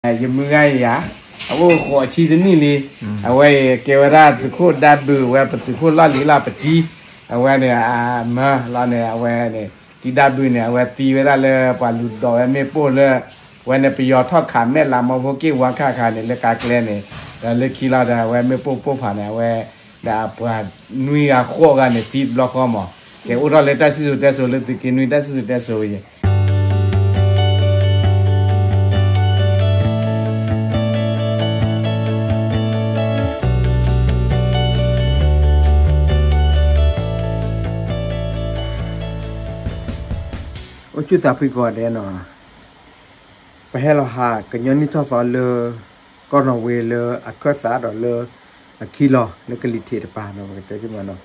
ယမုၢ်ဂၤယၤ, အအိၣ်ဃိးဆံတနံၣ်လံ, အဝဲအံၤကဲဝဲဒၣ်သုးခိၣ်ဒၢဘုး အဝဲပသုးခိၣ်လီၢ်လံၤလီၢ်ပတံၤ, အဝဲန့ၣ်အမၢလီၤန့ၣ် အဝဲန့ၣ် တံၤဒၢဘုးန့ၣ် အဝဲသံဝဲဒၣ်လၢပှၤလူၤဒိးဝဲမ့ၣ်ပိၢ်လၢ အဝဲန့ၣ်ပယီၤထီၣ်ခးမဲာ်လးမီဖိက့ၢ်ဝါခါခါန့ၣ် လၢကါကျဲန့ၣ်, ဒီးလၢခံလီၤဒီး အဝဲမ့ၣ်ပိၢ်ပိၢ်ဖးန့ၣ် အဝဲ ဒီးအပှၤနွံဂၤဃိးဂၤန့ၣ် သံတဘျီဃီမး, ကဲအိၣ်ထီၣ်လၢတၢ်စံၣ်စိၤတဲစိၤလၢသုးက့နွံတၢ်စံၣ်စိၤတဲစိၤအံၤ အိၣ်ဆူၣ်သးဖှံကိးဂၤဒဲးနီၤ, ပဟဲလီၤဟးကညီနံၣ်ထီၣ်သီလၢ ကီၢ်နီၣ်ဝ့လၢအခၢၣ်သးဒီးလၢ အခံလီၤလၢကလံၤထံးတပၤနီၤ ပကတဲသ့မးနီၤ,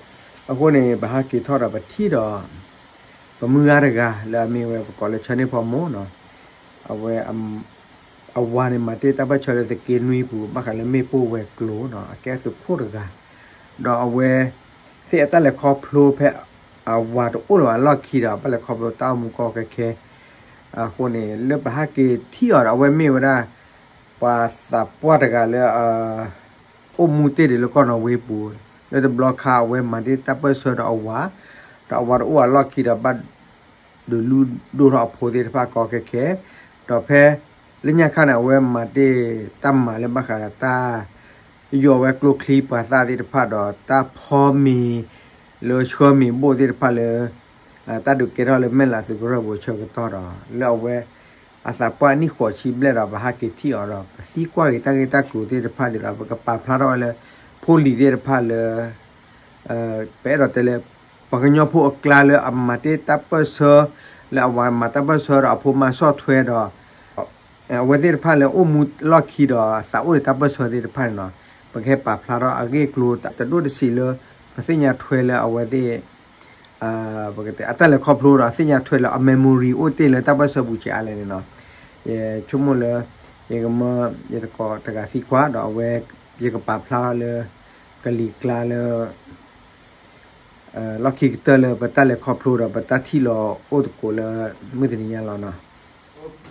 အဃိန့ၣ် ပဟးက့ၤထီၣ်ဒီးပထံၣ်ဒီး ပမုၢ်ဂၤတဂၤလၢအမ့ၢ်ဝဲပကိးလၢဆၢန့ၢ်ဖီမိၢ်နီၤ, အဝဲ အဝၤန့ၣ် မၤတ့ၢ်တၢ်ပၢၢ်ဆၢလၢသုးက့နွံပူၤ ဘၣ်ဃးလၢမ့ၣ်ပိၢ်ဝဲၤကျိၤနီၤ အကဲသုးခိၣ်တဂၤ, ဒီးအဝဲ သ့ၣ်အတၢ်လဲၤခီဖျိဖဲ အဝၤတအိၣ်လၢၤဘၣ်လီၢ်ခံဒီး ဘၣ်လဲၤခီဖျိတၢ်အိၣ်မူကီကဲခဲ, အဃိန့ၣ် လၢပဟးက့ၤထံၣ်အီၤဒီး အဝဲမ့ၢ်ဝဲဒၣ် ပှၤသးပှၢ်တဂၤလၢ အိၣ်မူတ့ၢ်ဒံးလၢကီၢ်နီၣ်ဝ့ပူၤ, လၢတဘျီခါအဝဲမၤတ့ၢ်တၢ်ပၢၢ်ဆၢဒီးအဝၤ, ဒီးအဝၤတအိၣ်အလီၢ်ခံဒီးဘၣ် ဒုးလုၢ်ဒိၣ်ထီၣ်အဖိသ့ၣ်တဖၣ်ကီကဲခဲ, ဒီးဖဲ လၢညါခါန့ၣ် အဝဲမၤတ့ၢ်တၢ်မၤလၢဘၣ်ဃးဒီးတၢ် ယိးဝဲကျိချံပှၤသၣ်သ့ၣ်တဖၣ်ဒီး တၢ်ဖီမ့ၤ လၢဆှၢမ့ၤဘိၣ်သ့ၣ်တဖၣ်လၢ တၢ်ဒုးကဲထီၣ်လၢမဲၢ်လးသုးကရၢၢ်ပူၤဆၢကတီၢ်ဒီး လၢအဝဲ အသးပှၢ်နံၣ်ဃိးဆံဘျဲၣ်ဒီး ပဟးက့ၤထံၣ်အီၤဒီး ပသံကွၢ်က့ၤတၢ်ဂ့ၢ်တၢ်ကျိၤသ့ၣ်တဖၣ်ဒ်သိး ပကပာ်ဖျါထီၣ်ဝဲလၢ ဖိလံၤသ့ၣ်တဖၣ်လၢ ပအဲၣ်ဒိးတဲလၢ ပှၤကညီဖိအကျါလၢအမၤတ့ၢ်တၢ်ပၢၢ်ဆၢ လၢအဝၤမၤတၢ်ပၢၢ်ဆၢဒီးအဖိမါဆီၣ်ထွဲဒီး အဝဲသ့ၣ်တဖၣ်လၢအိၣ်မူလီၢ်ခံဒီးသးအိၣ်ဒီးတၢ်ပၢၢ်ဆၢသ့ၣ်တဖၣ်န့ၣ်နီၤ, ပကဟဲပာ်ဖျါထီၣ်အဂ့ၢ်အကျိၤတဒိၣ်တဆံးလၢ ပသ့ၣ်ညါထွဲလၢအဝဲသ့ၣ် အတၢ်လဲၤခီဖျိဒီးသ့ၣ်ညါထွဲလၢအ memory အိၣ်တ့ၢ်လၢတၢ်ပၢၢ်ဆၢပူၤဆံးအါလဲၣ်န့ၣ်နီၤ, ယဆိကမိၣ်လၢ ယကမၢ ယသကိးတဂၤသံကွၢ်ဒီးအဝဲ ယကပာ်ဖျါထီၣ်လၢ ကလံၤကျါလၢ လီၢ်ခံကတၢၢ်လၢပတၢ်လဲၤခီဖျိဒီးပတၢ်ထံၣ်လီၤအိၣ်သကိးလၢ မုၢ်တနံၤညါလီၤနီၤ.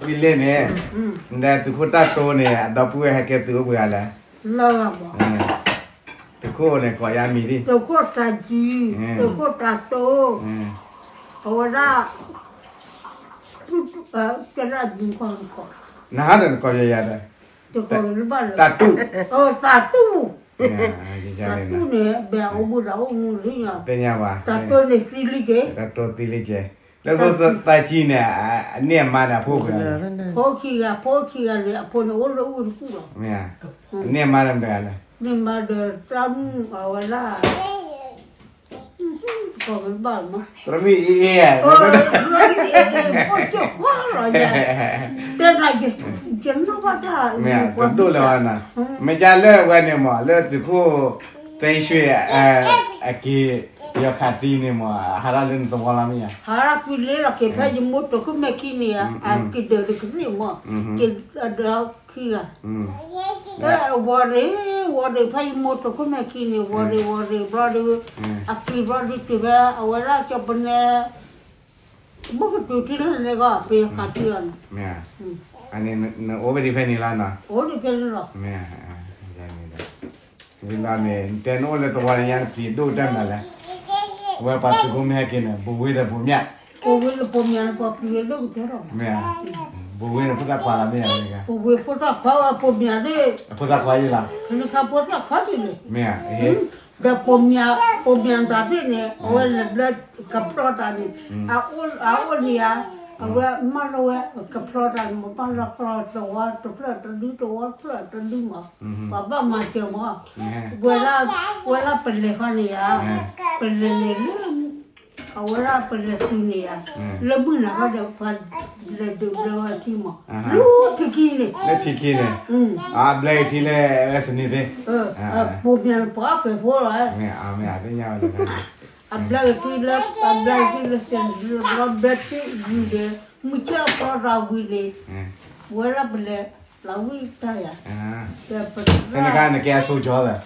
ဝံၤလ့ၢ်န့ၣ် နသုးခိၣ်တၢ်တိန့ၣ် အဒီပုၢ်ဝဲၢ်ဟဲကဲသုးအိၣ်ပှဲၤဂၤလဲၣ်. သုးခိၣ်န့ၣ်ကိးယါမံၤဒ် သုးခိၣ်သးကံ, သုးခိၣ်တၢ်တိ, အဝဲဒၣ် နဟးဒီးနကိးယၤယၤဒီး တၢ်တူၢ်, တၢ်တူၢ်, တၢ်တူၢ်န့ၣ် ဘၣ်အိၣ်ဘူးဒီးအိၣ်မူလံ, သ့ၣ်ညါဘၣ်, တၢ်တိၢ်န့ၣ်သံလံက့ၤ, တၢ်တိၢ်သံလံက့ၤ, လၢဖိသၣ်ကံန့ၣ် အန့ၢ်အမါန့ၣ် အဖိပှဲၤဂၤ, ဖိခံဂၤ, ဖိခံဂၤန့ၣ် အဖိန့ၣ်အိၣ်လၢအိၣ်တကူၣ်လီၤ, မ့ၢ်ဧါ, န့ၢ်အမါန့ၣ်မ့ၢ်ဂၤလဲၣ်, န့ၢ်မါဒီးတၢ်မုၣ်အဝဲဒၣ် တရမံၤအံၤအံၤ, တရမံၤအံၤအံၤ အိၣ်ကၠိဃီလီၤယၤ, တဲနၤ ယနီၢ်ဘၣ်တၢ်, မ့ၢ်တဒိၣ်လၢၤဘၣ်နီၤ, မ့ၢ်ကလၢဝဲန့ၣ်မး လၢသုးခိၣ် သ့ၣ်ရွှ့ၣ် အက့ၤ ယီၤခးသံန့ၣ်မး ဟးထီၣ်လၢနသဝီလီၤမ့ၢ်ဧါ, ဟးထီၣ်ကွံာ်လ့လီၤ က့ၤဖဲယမိၢ်တိာ်ခိၣ်မဲာ်ခံန့ၣ်, အက့ၤဒၢးတကသ့ၣ်မး, က့ၤဒၢးခံဂၤ ဝီၤရ့ၣ်, ဝီၤရ့ၣ်ဖဲယမိၢ်တိာ်ခိၣ်မဲာ်ခံန့ၣ်, ဝီၤရ့ၣ် ဝီၤရ့ၣ်ဘျီဒီး အက့ၤဘျီဒီးတုၤဖဲအဝဲဒၣ်ကၠီပနဲ ဘၣ်ကတုၤထံလၢန့ၣ်ကီး ပယီၤခးထံလီၤန့ၣ်, နအိၣ်ဝဲဒၣ်ဖဲန့ၣ်လီၤနီၤ, အိၣ်ဒၣ်ဖဲန့ၣ်လီၤ, မ့ၢ် ဝံၤလီၤန့ၣ် နတဲနအိၣ်လၢသဝီန့ၣ်ညါ နပျံၤဒိၣ်ကတၢၢ်မနုၤလဲၣ်, အဝဲပှၤသုးခိၣ်မ့ၢ်ဟဲက့ၤန့ၣ် ဘူးဝ့ဒီးဘူးမၠး, ဘူးဝ့ဒီးဘူးမၠးန့ၣ် ပှၤပျံၤဒိၣ်ကတၢၢ်လီၤ, မ့ၢ် ဘူးဝ့န့ၣ် ဖိသၣ်ခွါလီၤမ့ၢ်ဧါ, ဘူးဝ့ဖိသၣ်ခွါဝဲ ဘူးမၠးသ့ၣ်, ဖိသၣ်ခွါယံၤလီၤ, ဖိသၣ်ခွါယံၤလီၤ, မ့ၢ်ဧါ, ဒီးဘူးမၠး ဘူးမၠးတၢ်သ့ၣ်န့ၣ် အဝဲလဲၤဘျၢကဖျီတၢ်န့ၣ်, အအိၣ်န့ၣ်ဧါ, အဝဲမၢလီၤဝဲ ကဖျီတၢ်န့ၣ် မ့ၢ်ဘၣ်လီၤဖျီတဝီတဖျၢၣ်တဒု တဝီတဖျၢၣ်တဒုမး, ပှၤဘၣ်မၤစၢၤမး, ဝဲဒၣ် ဝဲဒၣ်ပလဲၤခီန့ၣ်ဧါ, ပလဲၤန့ၣ်လၢ အဝဲဒၣ်ပလဲၤတုၤန့ၣ်ဧါ, လၢမုၢ်နၤခီဒီး ပှၤလဲၤဒုးဘျၢဝဲထံမး, လၢထံခံန့ၣ်, လၢထံခံန့ၣ်, အဘျၢထံလၢအစနံၤသ့ၣ်, ဘူးမၠးပှၤကဲဖိလီၤ, မ့ၢ် မ့ၢ် အသ့ၣ်ညါဝဲလၢ အဘျၢထံလၢ အဘျၢထံလၢစနံၤ ဘျၢထံဝံၤဒီး မုၢ်ဆ့ၣ်အဖျီတၢ်ဝံၤန့ၣ်, ဝဲဒၣ်ပလဲၤ လီၤဝံၣ်တၢ်ယၤ, ဖဲန့ၣ်အခါ နကဲအစိကၠီသၢ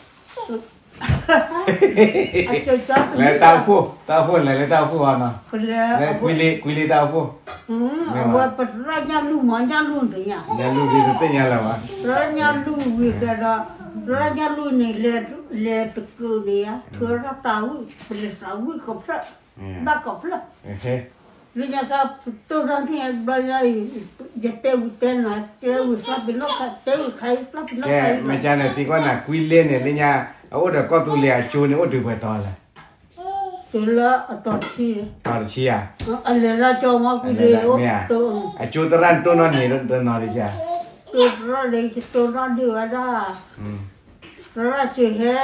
လဲၤတၢ်အိၣ်ဖှိၣ်, တၢ်အိၣ်ဖှိၣ်လဲၤလၢတၢ်အိၣ်ဖှိၣ်အီၤနီၤ, လဲၤကွံလ့, ကွံလ့တၢ်အိၣ်ဖှိၣ်, အဝဲပသရၣ်ညၣ်လူၢ်မး ညၣ်လူၢ်န့ၣ်ညါ, ညၣ်လူၢ်ဒ်တသ့ၣ်ညါလၢၤဘၣ်, သရၣ်ညၣ်လူၢ်ဝံၤကဒီး, သရၣ်ညၣ်လူၢ်န့ၣ် လဲၤတကုးန့ၣ်ယါ ထုးရၣ်သးဝံၣ် ပလဲၤသးဝံၣ်ကဖျၢၣ်, ဘၣ်ကဖျၢၣ် လၢညါသးပတိၢ်တၢ်န့ၣ်ဘျီယါအံၤ, ယတဲဝံၤတဲနၤ တဲဝံၤသးပ့ၤနီၣ်ခါ တဲဝံၤခါအံၤသးပ့ၤနီၣ်ခါအံၤ, မ့ၢ်ကန့ၣ်သံကွၢ်နၤ ကွံလ့န့ၣ် လၢညါ အအိၣ်ဒီးကီၢ်သူလ့ၤအကၠိန့ၣ် အိၣ်တုၤပှဲၤတီၤလဲၣ်, တုၤလၢအတီၤတဆံ, တီၤတဆံဧါ, အလဲၤလၢကၠိမီၢ်ကွံလ့, အကၠိသရၣ်နတိၢ်နီၣ်န့ၣ်တနီၤဒ်ယါ, တိၢ်သရၣ်န့ၣ် ယတိၢ်နီၣ်ဒံးဝဲဒၣ် သရၣ်စ့ဟဲ,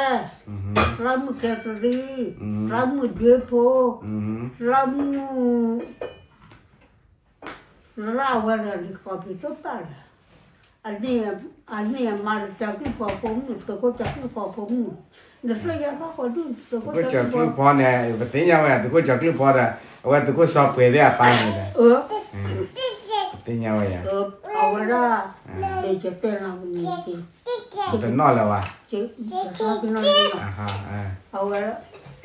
သရၣ်မုၣ်ကဲတရံ, သရၣ်မုၣ်ဒွ့ဖိ, သရၣ်မုၣ်, သရၣ်အဝဲဒၣ်န့ၣ် ကီၢ်ပူၤတဖၣ်ဒီး, အန့ၣ်အမါဒီး ကၠီၤကျုၢ်ဖီဖိမုၣ် သုးခိၣ်ကၠီၤကျုၢ်ဖီဖိမုၣ်, နသ့ၣ်ညါဘၣ်ဃီဒုၣ် သုးခိၣ်ကၠီၤကျုၢ်ဖီန့ၣ် ပသ့ၣ်ညါဝဲ သုးခိၣ်ကၠီၤကျုၢ်ဖီဒီး အဝဲသုးခိၣ်စီၤပှဲၤသ့ၣ်အပၢ်န့ၣ်ဒီး, သ့ၣ်ညါဝဲယါ, အဝဲဒၣ်, ယတဲနၤန့ၣ် တနီၣ်လၢၤဘၣ်, အဝဲ,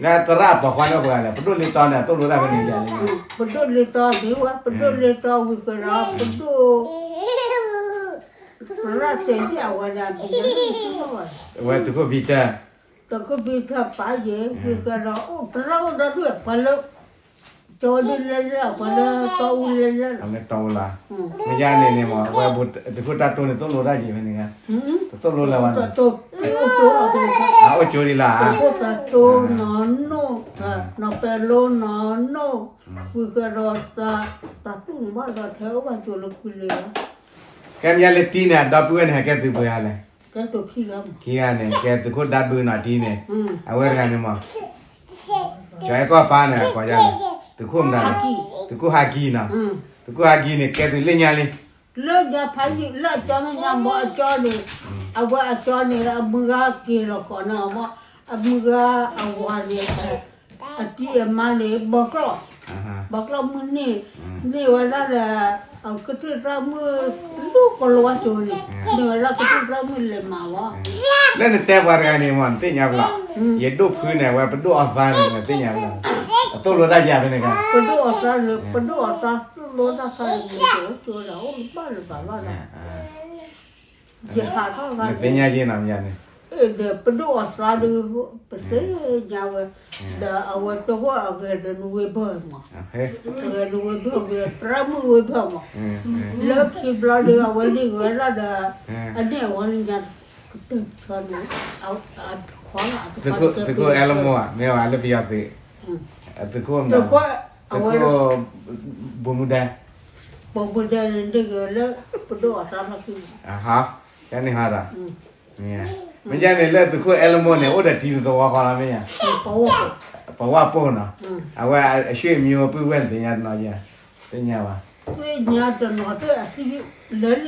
လၢသရၣ်အပိာ်ခွါန့ၣ်ပှၤလဲၣ် ပဒိၣ်လ့တီန့ၣ် သိၣ်လိတၢ်ဖဲန့ၣ်ယါလံ, ပဒိၣ်လ့တီဒ်ဝဲ ပဒိၣ်လ့တီဝံၤကဒီး ပဒိၣ်, သရၣ်စ့ဒ်အဝဲဒၣ်, အဝဲသုးခိၣ်ဘံတၢၢ်, သုးခိၣ်ဘံတၢၢ်ပာ်ယဲၤ ဝံၤကဒီး အိၣ်သရၣ်အိၣ်ဒီဒူၣ် ပှၤလၢ ကၠီဒုလဲၤလဲၤ ပှၤလၢတီအူလဲၤလဲၤလီၤ, မ့ၢ်ယါန့ၣ်န့ၣ်မ့ၢ် အဝဲသုးခိၣ်တၢ်တိန့ၣ် သိၣ်လိတၢ်ယံၤဖဲန့ၣ်, တသိၣ်လိလၢၤဘၣ်, အိၣ်ကၠိဒံးလီၤ, သုးခိၣ်တၢ်တိနီၢ်နိၣ်, နီၢ်ပဲၤလိနီၢ်နိၣ်, ဝံၤကဒီး တၢ်သူၣ်န့ၣ်ဘၣ်ဒီးထဲအိၣ်ဘၣ်ကၠိလၢကွံလ့လီၤ, ကဲမ့ၢ်ယါလၢတံန့ၣ် အဒီပုၢ်ဝဲၢ်န့ၣ် ဟဲကဲသုးပှဲၤဂၤလဲၣ်, ခံဂၤန့ၣ် ကဲသုးခိၣ်တၢ်ဘုနီၤတံန့ၣ်, အဝဲတဂၤန့ၣ်မ့ၢ် ကၠီအဲၣ်ကီၢ်ပၢ်န့ၣ် ကိးယါလဲၣ်, သုးခိၣ်မတၤလဲၣ်, သုးခိၣ်ဟးကံနီၤ, သုးခိၣ်ဟးကံန့ၣ် ကဲသုးလၢညါလံ, လၢညါဖးယံာ်လၢအကၠီန့ၣ်ညါ ဘီအကၠီန့ၣ်, အဝဲအကၠီန့ၣ် အမုၢ်ဂၤက့ၤလီၤကီးန့ၣ်မ့ၢ်, အမုၢ်ဂၤအဝၤန့ၣ်, အတံၤအမါန့ၣ် ဘီကျီၢ်, ဘီကျီၢ်မုၢ်န့ၣ်, န့ၢ်ဝဲဒၣ်ဒီး ကသံၣ်သရၣ်မုၣ် ဒိၣ်ကလီဝါစိၤန့ၣ်, န့ၢ်ဝဲဒၣ်ကသံၣ်သရၣ်မုၣ်လဲၤမၤဝဲ, လၢနတဲပှၤတဂၤန့ၣ်မ့ၢ် နသ့ၣ်ညါဘၣ်လီၤ, ယဒိၣ်ဖုန့ၣ် အဝဲပဒိၣ်အီၣ်သါန့ၣ် နသ့ၣ်ညါဘၣ်လီၤ, အသိၣ်လိတၢ်ယၤဖဲန့ၣ်, ပဒိၣ်အီၣ်သါလၢ ပဒိၣ်အီၣ်သါသိၣ်လိတၢ်သါန့ၣ် ကၠိဒၣ်အိၣ်လၢဘၣ်လၢဘၣ်လီၤဒီး, ယဟးထီၣ်သါန့ၣ် နသ့ၣ်ညါယဲနီၤမ့ၢ်ယါန့ၣ်, ဒီးပဒိၣ်အီၣ်သါဒီး ပသ့ၣ်ညါဝဲ, ဒီးအဝဲတဂီၢ်အဂဲၤဒီးနဝ့ၢ်ဘၢၣ်မး, အဂဲၤနဝ့ၢ်ဘၢၣ်ဝံၤ သရၣ်မုၣ်ဝ့ၢ်ဘၢၣ်မး, လၢခံဘျီဒီး အဝဲန့ၢ်ဝဲဒၣ်ဒီး, အန့ၢ်အဝဲန့ၣ်ညါ, ကတၢၢ်ဆီန့ၣ်, အတခွါလၢ သုးခိၣ်အဲလမိၢ်ဧါ မ့ၢ်ဝဲလၢပယီၤသုး, သုးခိၣ်မတၤ, သုးခိၣ်, ဘိၣ်မူဒါ, ဘိၣ်မူဒါန့ၣ် န့ၢ်က့ၤလၢ ပဒိၣ်အီၣ်သါလီၢ်ခံ, ယန့ၣ်ဟါဒီး, မ့ၢ်ယါန့ၣ် လၢသုးခိၣ်အဲလမိၢ်န့ၣ် အိၣ်ဒီးတံၤသဝီဃီလီၤမ့ၢ်ယါ, ပဝၢ်ပိၢ်နီၤ, အဝဲအရှေ့အမျိုးပုၢ်ဝဲၢ်န့ၣ်သ့ၣ်ညါတနီၤယါ, သ့ၣ်ညါဘၣ်, သ့ၣ်ညါတနီၤသ့ၣ်အသံလၢာ်လံ, သံလၢာ်လံနီၤ,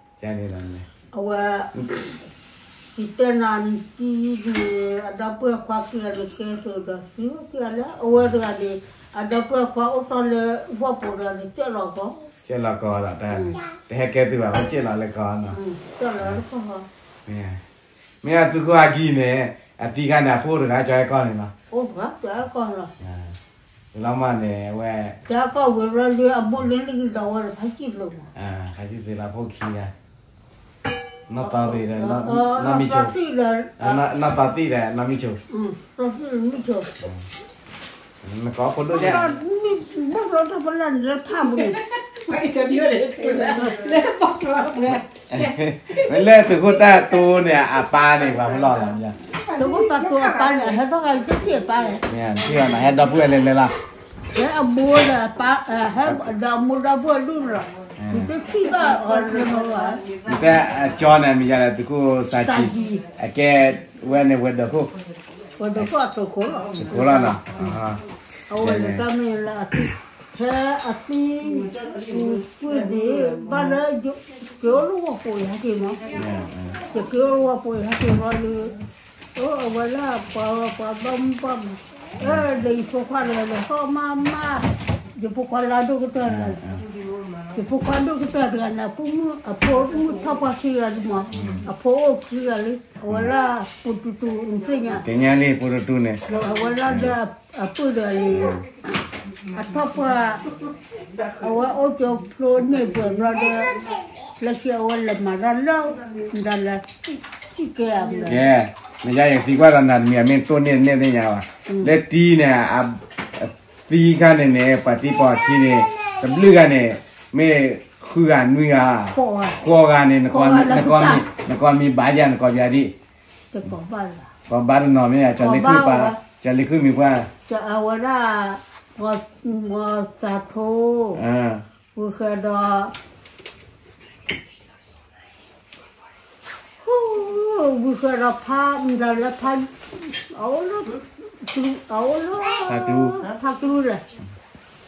ယန့ၣ်ဒီးန့ၣ်, အဝဲ, ယတဲနၤန့ၣ် တံၤဒုး အဒီပုၢ်အခွါခံဂၤန့ၣ် ကဲသိးဒီးသံဝဲခံဂၤလၢ အဝဲတဂၤန့ၣ်, အဒီပုၢ်အခွါအိၣ်တီၢ်လၢ ဝီၢ်ပိာ်တဂၤန့ၣ် ကၢၣ်လီၤကီး, ကၢၣ်လီၤကီးဒီးတၢ်န့ၣ်, တဟဲကဲသုးဘၣ် ဝဲကၢၣ်လီၤလၢကီးနီၤ, ကၢၣ်လီၤလၢကီး, မ့ၢ်သုးခိၣ်ဟးကံန့ၣ်, အသံခါန့ၣ် အဖိတဂၤ ကၠီအဲၣ်ကီၢ်န့ၣ်လီၤ, အိၣ်တဂၤ ကၠီအဲၣ်ကီၢ်လီၤ, ဝံၤလီၤမးန့ၣ် အဝဲ, ကၠီအဲၣ်ကီၢ်ဝံၤလီၤလၢအမိၢ်လၢလံဒီးဝဲဒီးဖးကံၢ်လိာ်မး, ဖးကံၢ်သ့လီၤဖိခံဂၤ နီၢ်သီသ့ဒီး, နီၢ်မံဆိ, နီၢ်သီသ့ဒီး နီၢ်မံဆိ, နကိးဖိဒိၣ်ကဲ, ဘၣ်ဒီးတပလၢ်န့ၣ်လၢဖးမူန့ၣ်, လၢသုးခိၣ်တၢ်တိန့ၣ် အပၢ်န့ၣ် ပှၤမလီၤလီၤ, သုးခိၣ်တၢ်တိအပၢ်န့ၣ် ဟဲထီၣ်ဂၤတထံၣ်အပၢ်န့ၣ်, ဟဲဒီပုၢ်ဝဲၢ်လဲၤလဲၤလီၤ, ဟဲအမိၢ်ဒီးအပၢ်, ဟဲဒီးအမိၢ်ဒီပုၢ်ဝဲၢ်ဒူၣ်လီၤ, ယတထံၣ်ဘၣ်အီၤတနီၤဘၣ်, နတဲအကၠီန့ၣ် မ့ၢ်ယါလဲၣ် သုးခိၣ်စၢ်ကံ, အကဲဝဲန့ၣ်ဝဲၤဒၢးခိၣ်, ဝဲၤဒၢးခိၣ်အသုးခိၣ်လီၤ, သုးခိၣ်လီၤနီၤ, အဝဲန့ၣ်တၢ်မ့ၢ်လၢအသံ, ဖဲအသံ, ကွံာ်န့ၣ် ဘၣ်လၢ, က့ၤအိၣ်လၢဝီၢ်ပိာ်အံၤဟဲက့ၤမး, ယက့ၤအိၣ်လၢဝီၢ်ပိာ်အံၤဟဲက့ၤဘျီဒီး, အဝဲလၢပှၤပှၤဘၣ်မူဘၣ်မး, ဒီးယဖိခွါဒီးလဲၤထီၣ်မးမး, ယဖိခွါလၢဒိၣ်ကတၢၢ်တဂၤ, ယဖိခွါဒိၣ်ကတၢၢ်တဂၤန့ၣ် အဖိမုၣ်ထီၣ်ပှၢ်ခံဂၤဒံးမး, အဖိအိၣ်ခံဂၤလံ, အဝဲလၢပူတူတူနသ့ၣ်ညါ, သ့ၣ်ညါလံပူတူတူန့ၣ်, အဝဲလၢဒီးအပုၢ်တဂၤလံ, အထီၣ်ပှၢ်, အဝဲအိၣ်ကၠိဖျိန့ၢ်ပှဲၤဘျီဒီး, လၢခံအဝဲလဲၤမၤတၢ်လၢ, မတၤလဲၣ်, ထံၣ်ကဲဧါ, ကဲ, မ့ၢ်ယဲယသံကွၢ်ဒီးနၤတမံၤ အမ့ၢ်တိၢ်န့ၢ်န့ၣ်သ့ၣ်ညါဘၣ်, လၢတံၤန့ၣ်, သံခါန့ၣ်န့ၣ် ပှၤတံၤပှၤခံန့ၣ်, တဘျုးဂၤန့ၣ်, မ့ၢ်ဃုဂၤနွံဂၤ, ဃိးဂၤန့ၣ်, နကိးမံၤဘၣ်ယၤ နကိးပယၤဒံး, ကိးဘၣ်တနီၤမ့ၢ်ဧါ, ကၠီၤလ့ၤခုၣ်မံၤပှၢ်, ကၠီၤလ့ၤခုၣ်မံၤပှၢ်, အဝဲဒၣ်, မီၤစၢ်ထိ, ဝံၤဃဲဒီး ဝံၤဃဲဒီးဖးမတၤလဲၣ်, ဖး, အအိၣ်လၢ, အအိၣ်လၢ, ဖးကလူ, ဖးကလူလဲၣ်,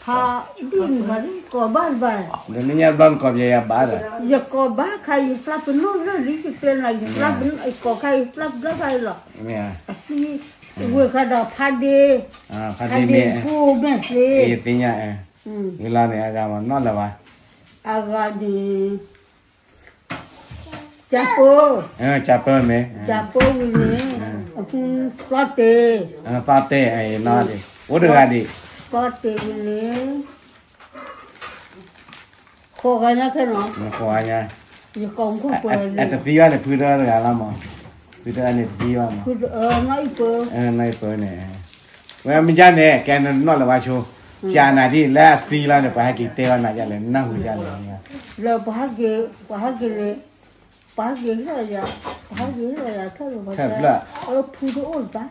ဖးဒ်မတၤကိးဘၣ်တဘၣ်, လၢညါဘျီနကိးပယၤယၤဘၣ်ဒီး, ယကိးဘၣ်ခါယဖျါပနီၣ်လၢလံယတဲနၤ, ယဖျါပနီၣ် ယကိးခါယဖျါပနီၣ်ခါအံၤလီၤ, အသံ, ဝံၤဃဲဒီးဖးဒ့, ဖးဒ့ဖိမဲာ်သ့, ယသ့ၣ်ညါ, ဝံၤလီၤန့ၣ် အဂၤမနီၣ်လၢၤဘၣ်, အဂၤန့ၣ် ကၠၢ်ပၢ, ကၠၢ်ပၢမ့ၢ်, ကၠၢ်ပၢဝံၤန့ၣ်, သီတ့ၢ်, သီတ့ၢ်, အိၣ်တဂၤဒံး, သီတ့ၢ်ဝံၤန့ၣ်, ဃိးဂၤညါခဲနီၤ, ဃိးဂၤညါ, ယကိးမုၢ်ခိၣ်ပှဲၤ, အတသံဘၣ်န့ၣ် ဖုတအၢတဂၤလီၤမး, ဖုတအၢန့ၣ်တသံဘၣ်မး, နီၢ်အံၣ်ပၢ, နီၢ်အံၣ်ပၢန့ၣ်, ဝဲမ့ၢ်ဒ်န့ၣ် ကဲနနီၣ်လၢၤဘၣ်ဆိ, ကၠၢ်နၤဒ်လၢအသံလီၤန့ၣ် ပှၤဟဲက့ၤတဲဘၣ်နၤဒ်လဲၣ် နၢ်ဟူဒ်လဲၣ်, လၢပှၤဟဲက့ၤ, ပှၤဟဲက့ၤလၢ, ပှၤဟဲက့ၤလၢယၤ, ပှၤဟဲက့ၤလၢယၤထၢၣ်လၢပှၤတဲ, အၢ ဖုတအိၣ်လၢၤဘၣ်,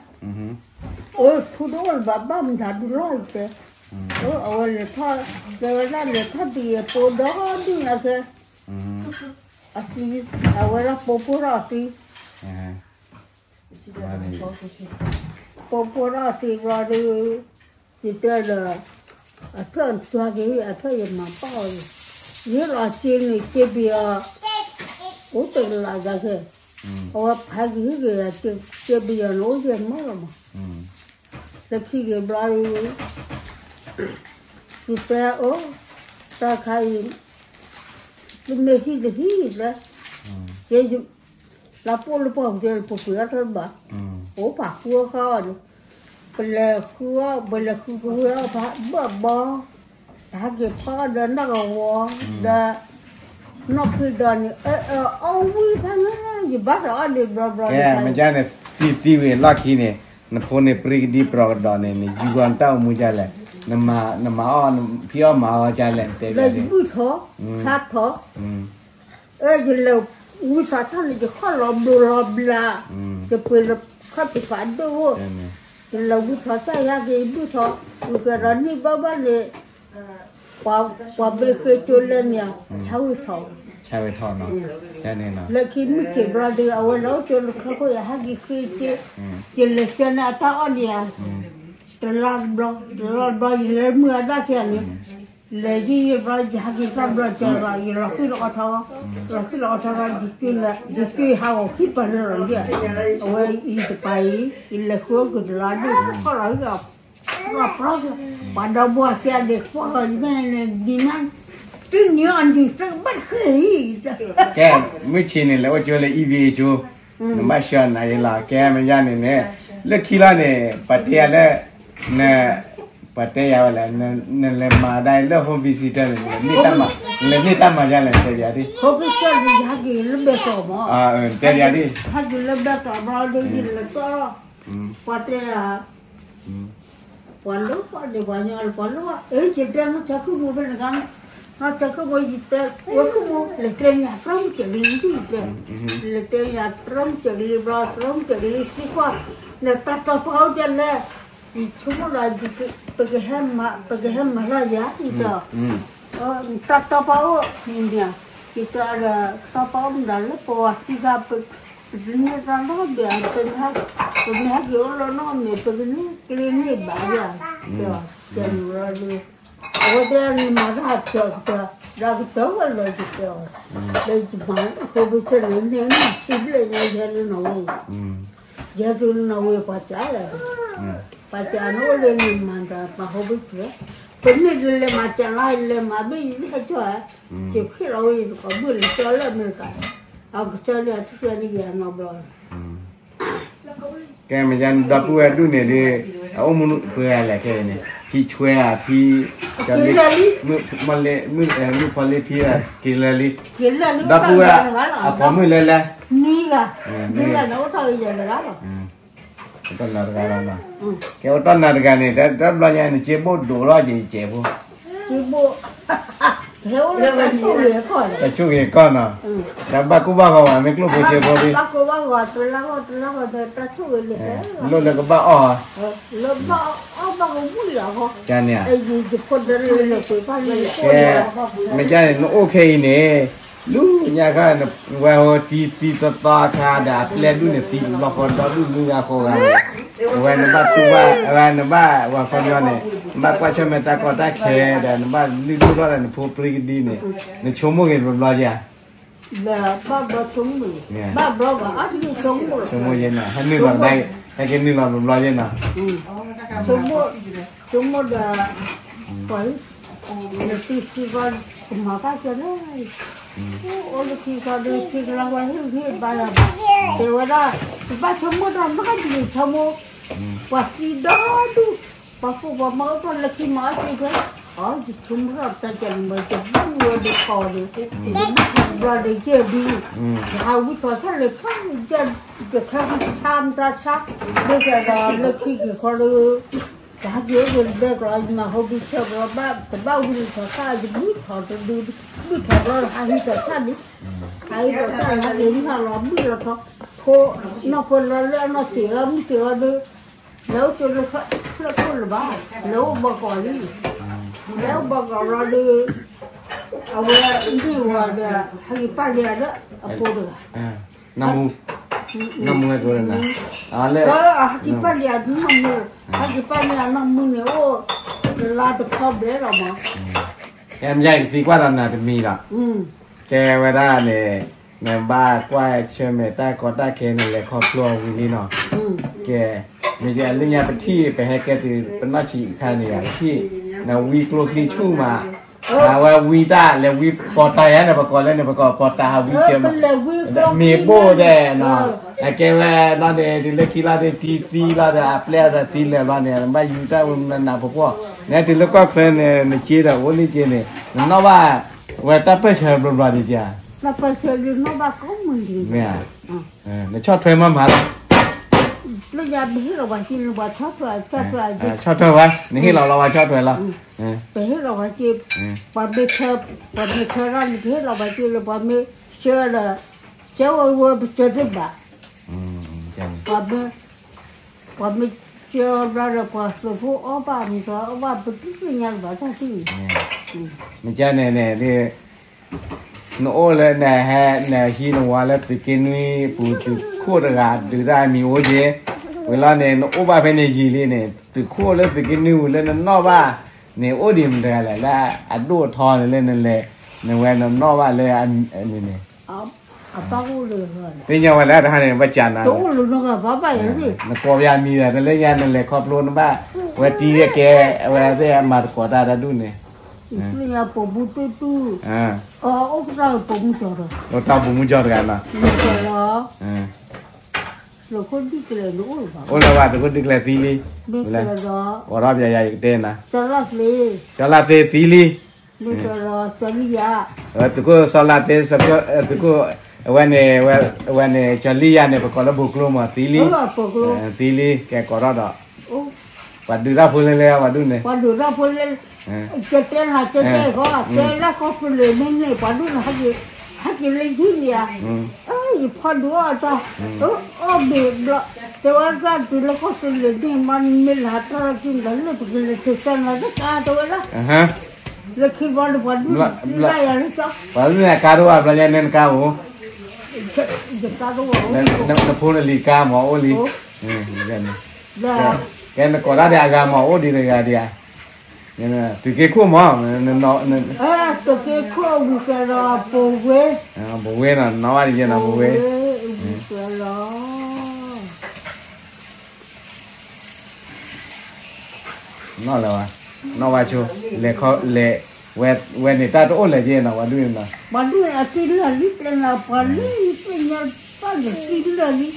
အၢ ဖုတအိၣ်လၢၤဘၣ် ဘၣ်မတၤဒုးလီၢ်ယတဲ, အၢ အဝဲလဲၤထီၣ်, တဲဝဲဒၣ်လဲၤထီၣ်တယဲၢ်ပိဒီဒူၣ်ညါခဲ, အသံ, အဝဲဒၣ်ပိာ်ပိာ်ထီၣ်အသံ, ပိာ်ပိာ်ထီၣ်အသံဘျီဒီး, ယတဲဒီး, အထၢၣ်နသွါက့ၤ အထၢၣ်ယမၤပာ်အီၤ, ယဟ့ၣ်လီၤစ့န့ၣ် စ့ပယီၤ, အိၣ်တကလးဂၤခဲ, အဝဲဖးက့ၤဟ့ၣ်က့ၤယၤ, စ့ပယီၤန့ၣ်အိၣ်ယဲၢ်မၢလီၤမး, လၢခံက့ၤဘျီဒီး, ယတဲအီၤ, တၢ်ခါအံၤ, တမ့ၢ်ဟံၣ်တဟံၣ်လၢ, ယ လၢပအိၣ်လၢပှၢ်ပူၤတဲ ပပှ့ၤအီၣ်ထီၣ်ဘၣ်, ပအိၣ်ဖးဃုအီၣ်ဃာ်အီၤန့ၣ်, ပလဲၤဃုအီၣ် ပလဲၤဃုကဝ့ၤအီၣ်ဖးဘၣ်ဘီ, ပဟဲက့ၤဖီအီၣ်ဒီးနီၢ်ကဝီၤ, ဒီး, နီၢ်ဖံးဒီးန့ၣ် အအၢအီၣ်ဝံၣ်ဖဲညါ, ယဘၣ်သးအီၣ်ဒံးဘျီဘျီ, ကဲမ့ၢ်ဒ်န့ၣ် သံသံဝံၤလီၢ်ခံန့ၣ်, နဖိန့ၣ်ပြံကဒံပြီကဒီးန့ၣ် နယူၤဂီၤနတၢ်အိၣ်မူဒ်လဲၣ်, နမၤအီၣ်ဖံးအီၣ်မၤအီၣ်ဒ်လဲၣ် နတဲဘၣ်, လၢယဘုၣ်ထီၣ်, ဆါထီၣ် အၢ ယလဲၤဝံထီၣ်တၢ်န့ၣ် ယခီၣ်လီၤဘျိလီၤဘျါ, ယပှ့ၤလၢခီၣ်ဖံးဖးဒိၣ်အိၣ်, ယလဲၤဝံထီၣ်တၢ်ယါက့ၤယဘုၣ်ထီၣ်, ဝံၤကဒီးန့ၢ်ဘၣ်ဘၣ်န့ၣ်, ပှၤဘ့ဃ့ကၠိလဲၣ်န့ၣ်, ဆါဝံထီၣ်, ဆါဝံထီၣ်နီၤ, လၢခံမုၢ်ဆ့ၣ်ဘျီဒီး အဝဲလၢအိၣ်ကၠိလၢခီၣ်ခိၣ်ယဟဲက့ၤဃ့ကၠိ, ယလဲၤကၠိန့ၣ်အတၢ်အီၣ်န့ၣ်ဧါ, တလါတဘျီ, တလါတဘျီ ယလဲၤမုၢ်အတၢ်ခံဂၤန့ၣ်, လဲၤယံာ်ယံာ်ဘျီ ယဟဲက့ၤတဘျီကၠီဘျီ ယလီၤဃံလီၤအီၣ်ထီၣ်, လီၤဃံလီၤအီၣ်ထီၣ်ဘျီ ယက့ၤဟးဂီၤခံပၤလၢလီၤဒၣ်, အဝဲအံၤတပၤအံၤ ယလဲၤဃုအီၣ်က့ၤတလါဒၣ် ခီၣ်လီၤဟံၣ်လီၤ, ပှၤဒီဘိအသ့ၣ်ဒဲးကွၢ်လီၤ ယမ့ၢ်န့ၣ်ဒ်နၤ, တုၤနံၤအီၤဒုးသ့ၣ်ဘၣ်တဃ့အံၤ, ကဲ, မုၢ်ဆ့ၣ်န့ၣ် လဲၤအိၣ်ကၠိလၢ အံၤဘ့ၣ်ကၠိ, နဘၣ်ဆှၢနၤယလီၤ ကဲမ့ၢ်ယါန့ၣ်န့ၣ်, လၢခံလီၤန့ၣ် ပှၤတဲယၤလၢ, န, ပှၤတဲယၤဝဲလဲၣ်, နလဲၤမၤဒၣ်လၢ home visitor န့ၣ် နလဲၤန့ၢ်တၢ်မၤဒ်လဲၣ် တဲပယၤဒ်, home visitor န့ၣ် ယဟဲက့ၤလၢဘဲသိးမး, တဲပယၤဒ်, ဟဲက့ၤလၢဘဲသိးဘျီဒီး ယလဲၤကၠီ ပှၤတဲယၤ ပှၤလိၣ်ဘၣ်ဒီးပှၤညီလၢပှၤလိၣ်ဘၣ်, အၢ ယတဲနီၢ်ဆၢခုၣ်မူဖဲန့ၣ်ခါ, နီၢ်ဆၢခုၣ်မူ ယတဲဝဲခုၣ်မူ လဲၤတဲယၤတြီမုၢ်ကဲးကလံၤဒ်ယတဲ, လဲၤတဲယၤတြီမုၢ်ကဲးကလံၤဘျီ တြီမုၢ်ကဲးကလံၤသံကွၢ်, နတၢ်တီပာ်အိၣ်ဒ်လဲၣ်, ယဆိကမိၣ်ဒီး ပကဟဲမၤ, ပကဟဲမၤလၢယၤ ယတဲ, နတၢ်တီပာ်အိၣ်န့ၣ်, ယတဲဒီး တီပာ်အိၣ်မတၤလၢပဝဲသံခါ ပတန့ၢ်တၢ်လီၤဘၣ်, ပမ့ၢ်ဟဲက့ၤအိၣ်လၢနီၢ်မဲာ် ပကန့ၢ်ကျဲန့ၢ်ဘၣ်ယၤ, တဲန့ၣ်လီၤ, အဝဲတဲန့ၣ်မၤတၢ်ကတၢၢ်ကတၢၢ်, ဒီးကတၢၢ်ဝဲလၢယတဲအီၤ, လၢယမၤ home visitor န့ၣ် န့ၢ်နံၣ်ဆံဘျဲၣ်ညါ ယဟဲလၢနီၣ်ဝ့, ယဟဲတုၤလၢနီၣ်ဝ့ ပှၤစံးလဲၣ်, ပှၤစံးန့ၣ်အိၣ်လၢန့ၣ်မၤတၢ် ပှၤ home visitor ပမ့ၢ်တလဲၤမၤစၢၤလၢလဲၤမၤဘ့ၣ်ယဟဲကၠီ, စ့ၢ်ခ့ၣ်လီၤဝဲယတကိးဘုၣ်လဲၤကၠီလၢအမဲရကၤ, အကစၢ်ဒၣ်အတစၢ်န့ၣ်ယၤနီတဘျီ, ကဲမ့ၢ်ယါဒီပုၢ်ဝဲၢ်ဒူၣ်န့ၣ်ဒီး, အအိၣ်မူပှဲၤဂၤလဲၣ်ခဲအံၤန့ၣ်, ဖံဆွဲဧါ, ဖံ, မုၣ်ဖီလ့ဖံ, က့ၤလၢာ်လံ, ဒီပုၢ်ဝဲၢ်, အပိာ်မုၣ်လၢလဲၣ်, နွံဂၤ, နွံဂၤန့ၣ်အိၣ်ထီၣ်ဂ့ၤယၤတဂၤလီၤ. အိၣ်တ့ၢ်နၤတဂၤလီၤနီၤ, ကဲအိၣ်တ့ၢ်နၤတဂၤန့ၣ် တဘျီညါန့ၣ်စ့ဘိၣ်ဒိးထီၣ်က့ၤစဲးဖိ, စ့ဘိၣ်, ဟဲအိၣ်လၢတၢ်ဆိၣ်ဂ့ၤအခီၣ်န့ၣ်, တၢ်ဆိၣ်ဂ့ၤအခီၣ်နီၤ, တၢ်ဘၣ်ကိၢ်ဘၣ်ဂီၤဘၣ်မ့ၢ်ကျိၣ်ဖိစ့ဖိဒီး, ဘၣ်ကိၢ်ဘၣ်ဂီၤတလါဂီၤတလါဂီၤဒီး တၢ်ဆိၣ်ဂ့ၤလၢ, လိၣ်လၢကဘၣ်အီၣ်ဧါ, လၢဘၣ်အီၣ်ဘၣ်ကမူၣ်လီၤဃီ, ကန့ၣ်, ယဖိဒၢလၢလၢပှဲၤဘၣ်လၢ, ကဲ, မ့ၢ်ကန့ၣ် နအိၣ်ခဲအံၤန့ၣ်, လူညါခါ, ဝဲဟိတံသံသီသီအခါဒီး အပျဲၢ်ဒူၣ်န့ၣ်သံတဘျီဃီဒီဒူၣ်မုၢ်ဂၤဃီဂၤန့ၣ်, အဝဲနဘၣ်တူၢ်ဘၣ်, အဝဲနဘၣ်ဝၤခီပညီန့ၣ်, နဘၣ်ကွၢ်ဆၢၣ်မဲာ်တၢ်ကီတၢ်ခဲဒီး နဘၣ်လုၢ်ဒိၣ်ထီၣ်ဒီးနဖိပြံကဒံန့ၣ်, နဆိကမိၣ်က့ၤတဘျီဘျီဧါ, ဘၣ်ဘျီဘၣ်အါတက့ၢ်ဆိကမိၣ်, ဆိကမိၣ်ယဲနီၤ, ဟဲနုာ်လီၤ, ဟဲက့ၤနုာ်လီၤတဘျီဘျီယဲနီၤ, ဆိကမိၣ်ဒီး, ပှၤ, နသုစုဘၣ်, ကမၤဘၣ်ကဲလဲၣ်, အိၣ်လၢခံခီဒီး ခံကလါဝဲဟ့ၣ်ဂံၢ်ဘါယၤဘၣ်, တဲဝဲဒၣ်, ပဘၣ်ဆိကမိၣ်တၢ်နီတမံၤဆိကမိၣ်, ပှၤသံဒီဒူၣ်, ပှၤဃိပှၤမၤအီၣ်တၢ်လၢခံမၤအီၣ်က့ၤခဲ, အီ ယဆိကမိၣ်တၢ်ကဲန့ၣ်မ့ၢ် ယဘၣ်ဝဲဒၣ်ခီဒီး, ယဘၣ်ခီဘျီဒီးယဲၢ်ဒု, ယဟးဝံထီၣ်ဆၣ်လၢဖးယဲၢ်, ယခဲဆါမတၤဆါ, မ့ၢ်ကဒီးလၢခံက့ၤခီဒီး တဟးက့ၤအိၣ်က့ၤတဘဲကျီ, ယမၤဟိဒုဆၢဘျီဘၣ် တဘၣ်ဝံထီၣ်ဆၣ် ယဘုၣ်ထီၣ်တဒု, ဘုၣ်ထီၣ်ဘျီဟးဟံးထီၣ်ဆၣ်န့ၣ်, ဟးဟံးထီၣ်ဆၣ်န့ၣ် ဟးက့ၤမုၢ်ဟါလီၤ ဘုၣ်လီၤထီၣ်, ဖိ, နီၢ်ဖိလီၤလၢအနီၢ်စံးအီၤ မုၢ်စံးအီၤဒီး, လဲၤအိၣ်ကၠိလၢဖျၢၣ်ခိၣ်လၢၤဘၣ်, လဲၤအိၣ်ဘီကီးလံ, လဲၤအိၣ်ဘီကီးလီၤဒီး, အဝဲန့ၢ်ဝဲဒီး ဟဲက့ၤပာ်လံဒီး အဖိတဂၤ နီၢ်မူ, နီၢ်မူဝဲကျိန့ၣ်, လၢ, ဟဲက့ၤပာ်လံအနီၢ်မူ, ဟဲက့ၤပာ်လံအနီၢ်မူန့ၣ်အိၣ်, လါတခီဘျဲၣ်လီၤမး, ကဲမ့ၢ်ယကသံကွၢ်ဒီးနၤတမံၤဒီး, ကဲဝဲဒၣ်န့ၣ်, နဘၣ်ကွၢ်ဆၢၣ်မဲာ်တၢ်ကီတၢ်ခဲ နလဲၤခီဖျိအဝံၤလံနီၤ, ကဲ, မ့ၢ်ယလၢညါပထံၣ် ပဟဲကဲသုးပနီၢ်ဆံးအခါန့ၣ်ယါ ပထံၣ်, နဝံကျိချံဆူၣ်မး, အဝဲဝံတၢ်လဲၤဝံပီၤတၢ်ယါန့ၣ် ပကိးလၢန့ၣ် ပကိးပီၤတၢ်ဟးဝံကဲမး, မ့ၢ်ဘိၣ်ဒဲးနီၤ, အကဲဝဲနီၢ်န့ၣ် တုၤလၢခံလီၤဒီးသံသံလီၤဒီး အပျဲၢ်အီၤဒီးသံလၢာ်လီၤန့ၣ် နဘၣ်ယူၤတၢ်ဝဲနနးဖိဖှီၣ်, နတုၤလၢကီၢ်ချၢန့ၣ် နစ့ဒီးအိၣ်လံက့န့ၣ် နနီၣ်ဘၣ်, ဝဲတၢ်ပၢၢ်ဆၢဘျီဘျီဒံးဧါ, တၢ်ပၢၢ်ဆၢဒုးနီၣ်ဘၣ်ကိးမုၢ်နံၤ, မ့ၢ်, နဆီၣ်ထွဲမးမးလီၤ, လၢညါပဟ့ၣ်လီၤပှၤစ့လၢပှၤဆီၣ်ထွဲ, ဆီၣ်ထွဲ, ဆီၣ်ထွဲဝဲ, နဟ့ၣ်လီၤလီၤပှၤဆီၣ်ထွဲလီၤ, ပဟ့ၣ်လီၤပှၤစ့, ပှၤမ့ၢ်, ပှၤမ့ၢ်ဆၢထီၣ်န့ၣ် ပဟ့ၣ်လီၤပှၤစ့လၢပှၤမ့ၢ်ဆၢဒီး, ဆၢဝဲဝဲပစၢၤသ့ၣ်ဘၣ်, ပှၤမ့ၢ်ဆၢဘျီဒီး ပှၤသုးဖိအီၣ်ဘၣ်မ့ၢ်အီၣ်ဘၣ် ပတသ့ၣ်ညါလၢၤဘၣ်တၢ်သ့ၣ်ညါ, မ့ၢ်ကန့ၣ်န့ၣ်, နအိၣ်လၢနဟဲ, နဟံးနဝၤလၢသုးက့နွံပူၤ သုးခိၣ်တဂၤဒုးတၢ်မံၤအိၣ်က့, ဝံၤလီၤန့ၣ် နအိၣ်ဘၣ်ဖဲန့ၣ်ယံာ်လံန့ၣ် သုးခိၣ်လၢသုးက့နွံပူၤလၢနနီၣ်ဘၣ်န့ၣ် အိၣ်ဒံးမတၤတဂၤလဲၣ် လၢအဒိၣ်အထီန့ၣ်လၢနလဲၤ, နဝဲနနီၣ်ဘၣ်လၢအန့ၣ်န့ၣ် သ့ၣ်ညါဝဲလၢတဟါန့ၣ် ဘၣ်ကးနၤ, နကိးပယါမံၤဒီး တလၢညါနလဲၤခီဖျိနဘၣ်, ဝဲတံၤကဲ, အဝဲသ့ၣ်အမၤသကိးတၢ်တၢ်ဒူၣ်န့ၣ်, ပိာ်မူတူၢ်တူၢ်, အိၣ်တၢ်ပိာ်မူကၠီတဂၤနီၤ, အိၣ်လၢဝဲသုးခိၣ်ဒုၣ်ကျဲၤသံလံ, ကိးထီၣ်ပယါယၤယကတဲနၤ, စီၤလါသ့သံလံ, သုးခိၣ်စီၤလါသ့, သုးခိၣ်, အဝဲန့ၣ်, အဝဲန့ၣ် ကၠီၤလံယၤန့ၣ် ပကိးလၢဘိၤကျိမး သံလံ, သံလံ ကဲကိးထီၣ်ဒီး, ပှၤဒုးတၢ်ဖိလဲလဲ ပှၤဒုးန့ၣ်, ပှၤဒုးတၢ်ဖိလဲ, ကတဲနၤကတဲဃီ, တဲလၢကီၢ်သူလ့ၤန့ၣ်န့ၣ် ပှၤဒုးန့ၣ် ဟဲက့ၤလၢယုၢ်န့ၣ်ဧါ, ယဖီဒုးအီၣ်တၢ်, အီၣ်ဘ့ၣ်ဘျီ, တဲဝဲဒၣ်တုၤလၢကီၢ်သူလ့ၤန့ၣ် မ့ၢ်လၢဟးထီၣ်လီၤက့ၤဒီး လၢပကလဲၤတစၢ်နၤတကး တဲဝဲဒၣ် လၢခံဘျီန့ၣ် ပှၤဒုးလၢယၤလၢကီၢ်, ပှၤဒုးန့ၣ်အကါဒိၣ်ဘၣ်ဘျီညါန့ၣ်နကါအိၣ်, ယကါဒိၣ်ဘၣ်အိၣ်, နဖိနလံၤကါမ့ၢ်အိၣ်လံ, ကဲနကိးတၢ်ဒီးအဂၤမ့ၢ်အိၣ်ဒံးတဂၤဒံးဧါ, သုးက့ခိၣ်မ့ၢ်, သုးက့ခိၣ်ဝံၤကဒီး ပိာ်ဝဲ, ပိာ်ဝဲနီၤ နီၣ်ဘၣ်ဒံးယဲနီၤ ပိာ်ဝဲ, ဝံၤကဒီး နီၣ်လၢၤဘၣ် နီၢ်ဝါဆိ, လဲၤခီလဲၤ, ဝဲန့ၣ်တၢ်တအိၣ်လၢၤက့နီၤ ပှၤဒူၣ်န့ၣ်နီၤ, ပှၤဒူၣ်န့ၣ်အသံလၢာ်လံ ပျဲနၤ ပှၤလၢယသ့ၣ်ညါတၢ်န့ၣ်သံလၢာ်လံ,